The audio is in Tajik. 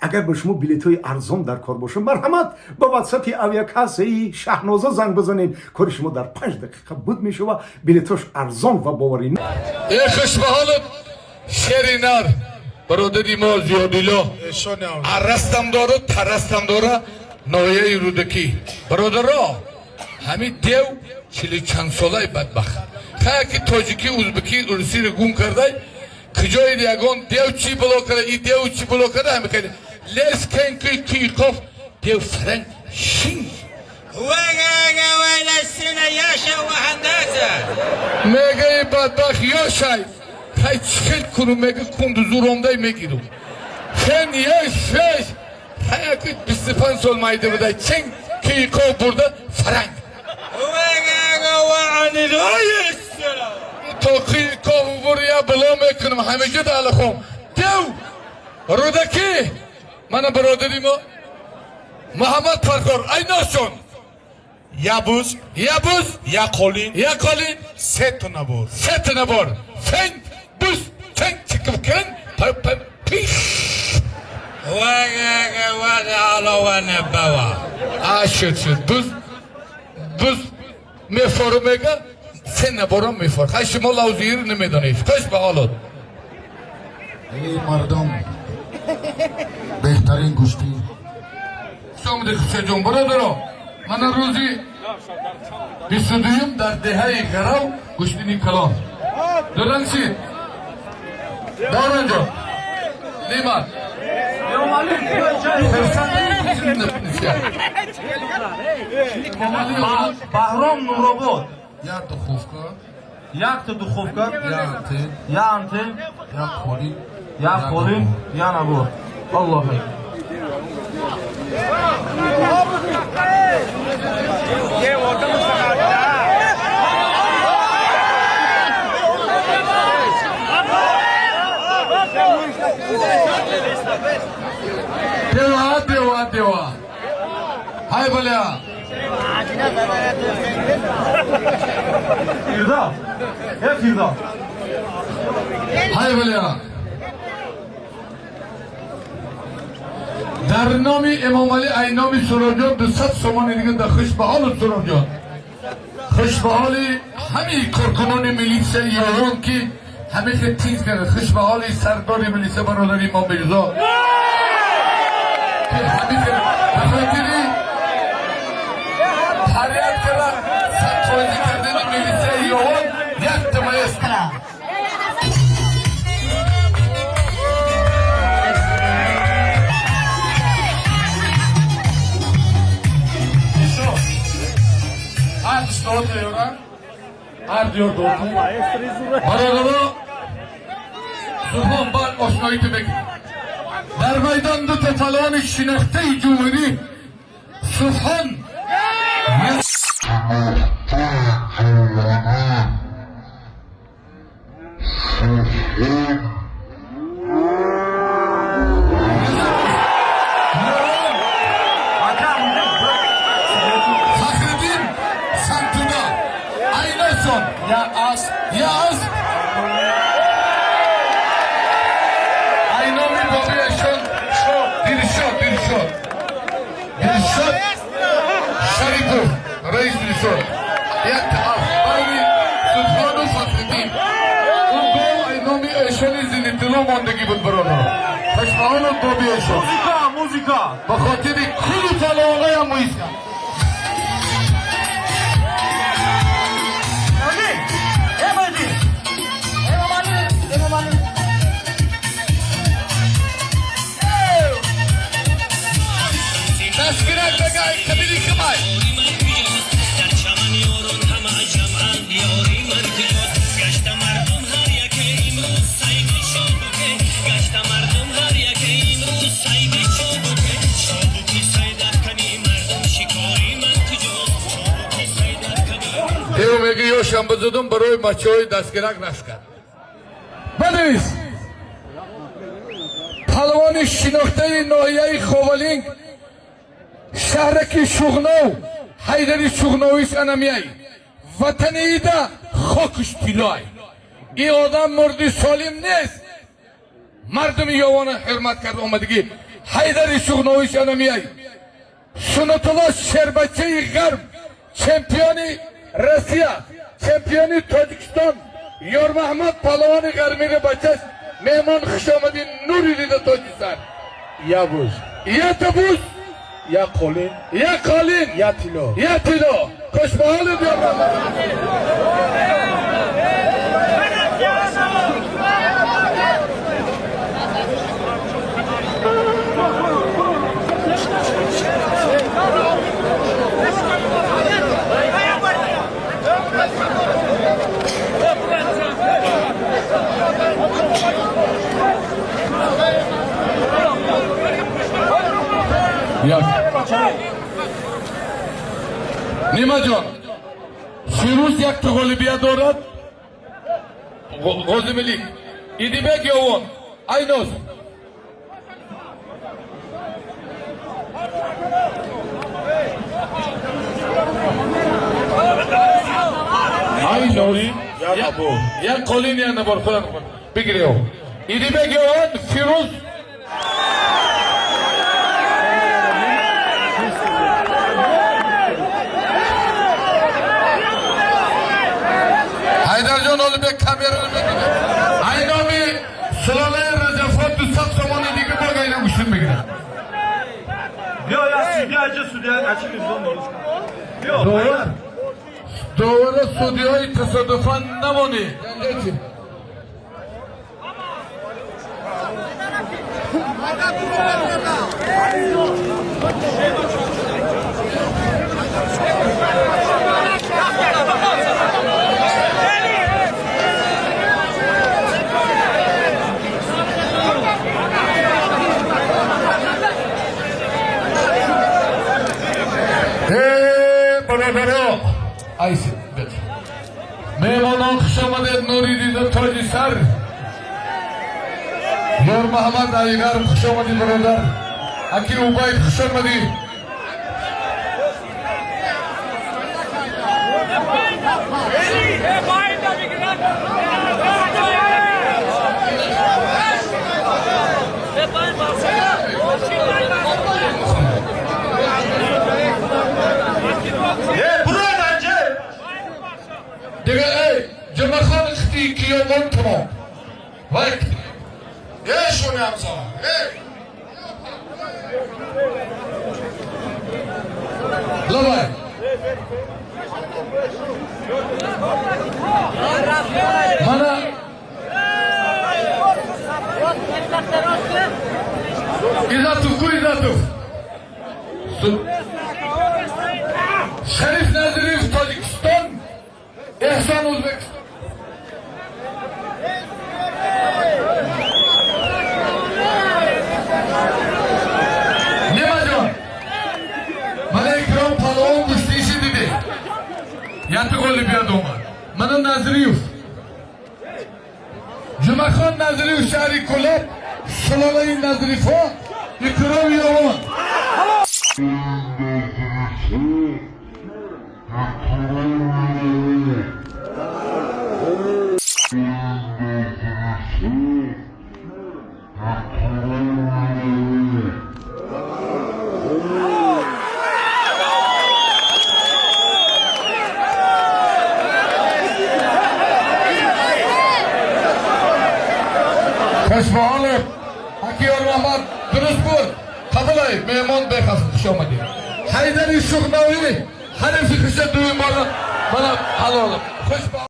Агар ба шумо билетҳои арзон дар кор бошад, марҳамат, ба ватсапи авиакассаи Шаҳноза занг бизанед. Кори шумо дар 5 дақиқа буд мешава. Билетҳош арзон ва боварӣ. Э, хушбаҳолат, шери нар, бародари мо Зиёдилло аррастам дора, тарастам дора, ноҳияи Рӯдакӣ. Бародаро, ҳамин дев чили чанд солаи бадбахт хая ки тоҷикӣ, узбекӣ, русиро гум кардай. Куҷои ягон дев чӣ бало карда, и дев чӣ бало карда, ҳами кайда лес кенки киқоф дев фаранг шин. Мегаи бадбахт ёшай хай чӣ хел кунум, мега кунду зуромдай мегирум хен еш шеш хаяки 25 сол майда будай чин киқоф бурда фаранг то киқоф бур я бало мекунам ҳамеҷа далахом дев Рӯдакӣ. Мана бародари мо Муҳаммад Фархор айношон. Я буз, я буз, я қолин, я қолин, сета набор. Сета набор. Фен, буз, фен, чиким кирин, па, па, пиш. А, шуд, шуд. Буз, буз, мефору мега, се наборам мефор. Хай, шумо лавзиир намедонед. Хуш ба ҳолот. Эй мардум, беҳтарин гӯштӣ. Хуш омадед, Хусейнҷон, бародаро. Мана рӯзи 22-юм дар деҳаи Ғарав гӯштини калон. Дурангшид. Давронҷон. Немат. Хурсанд. Баҳром, Нуробод. Як духовка, Якта духовка, як антен, я антен, як қолин, як қолин, я набор. Аллоҳ акбар. Дева, дева, дева. Ҳай, баля. Фирдавс, э, Фирдавс. Ҳай, баля. Дар номи Эмомалӣ, ай номи Суробҷон 200 сомони дига дар хушбаҳолу Суробҷон. Хушбаҳоли ҳамаи коркунони милитсияи Ёвон, ки ҳамеша тиз карда. Хушбаҳоли сардори милитсия, бародари мо Мирзо, ки ҳамеша ба хотири ҳарят карда садфоизӣ кардани милитсияи Ёвон як тамаест. Ҳар душнота ёра, ҳар диёр дота. Бародаро, Субҳон баъд ошноиту мекунем. Дар майдон дута палвони шинохтаи ҷумҳурӣ, Субҳон. Фахриддин Сантуда Айнасон. Я асп, я асп, айноми бобиашон Дилшод, Дилшод, Дилшод Шарипов, раис Дилшод, як асп байни Субҳону Фахриддин. Он гов айноми эшони зинитило мондагӣ буд, бародар. Хашмаону бобиашон. Музыка, музыка. Ба хотири кулли палвонаям муиста. Эмомалӣ! Эмомалӣ! Эмомалӣ! Эмомалӣ! Дастгирак бага, ай қабили кимай. Дар чаман ёрон ҳама ҷамъан, ёри ман куҷост? Гашта мардум ҳар яке имрӯз сайди чобуке, гашта мардум ҳар яке имрӯз сайди чобуке, чобуки сайдафкани мардум, шикори ман куҷост? Чобуки сайдафкани. Дев меги ёшам бизудум, барои бачаҳои дастгирак рашкад. Бадис палвони шинохтаи ноҳияи Ховалинг, шаҳраки Шуғнов, Ҳайдари Шуғновис анамияй, ватани ида хокуш тиллоай. Ин одам мурди солим нест, мардуми Ёвона ҳурмат кард омадагӣ. Ҳайдари Шуғновиш анамияй Сунатулло, шербачаи ғарб, чемпиони Россия, чемпиони Тоҷикистон, Ёрмаҳмад палавони ғармири бачаш. Меҳмон, хушомадӣ, нури дида, тоҷисар. Я буз. Якта буз. Я қолин. Як қолин. Я тилло. Як тилло. Хушбаҳолед, Ёрмаҳмад. Як Нимаҷон, Фирӯз якта ғолибият дорад, Ғозимилик, Идибек Ёвон, Айноз. Айноз. Я набор. Як қолин, як набор, худам бигире. Идибек Ёвон, Фирӯз. Ҳайдарҷон Олибек камераро мегирад. Айноми сулолаи Раҷабфо 200 сомони дига бо гайна гӯштин мегирад. Биё, я судья, аҷа судья, ачи мизон. Биё. Довар, довара, судиҳои тасодуфан намонӣ. Э, бародаро, айси меҳмонон, хуш омадед, нури дида, тоҷи сар. Ёрмаҳамад Алиғарб, хуш омадӣ, бародар. Аки Убайд, хуш омадӣ. Э, бурад анҷа. Дига, эй, Ҷумахон ихти киёмон тамом вай. Э, шони ҳамза, э! Лабай. Мана Изатов ку, Изатов. Шариф Назириев, Тоҷикистон, Эҳсон, Ӯзбекистон. Нимаҷон, мана Икром паловон гӯштииши дидед, якта ғолибият омад. Мана Назриев, Ҷумахон Назриев, шаҳри Кӯлоб, сулолаи Назрифҳо, Икром Ёвон. Хушбаҳолед, аки Ёрмаҳмад, дуруст буд, қабулай. Меҳмон бехас, хуш омадед. Ҳайдари Шуғновӣ ҳарифи хиша дуюм бора, мана ҳалолам. Хушба.